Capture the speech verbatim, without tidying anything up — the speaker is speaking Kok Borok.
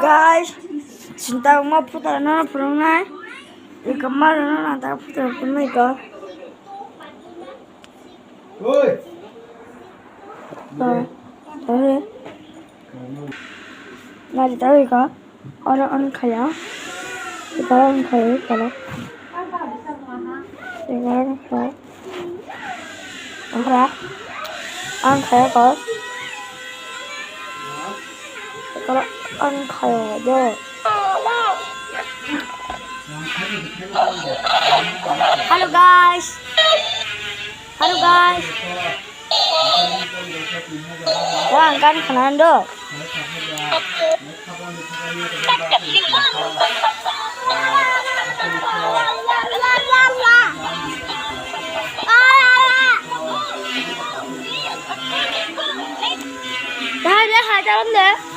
Guys, sinta ma putra na phurungnai. Ika maro na ta putra phurungnai ka. Oi. Ka. Tare. Nari tare ka. Oro ang khaya. Ika ang khaya kala. Ika ang khaya. Ang khaya. Ang khaya ko. Ika ang khaya do. Hello guys. Hello guys. Wah, ang kan khanan do. Dai, dai, hai, jalan deh.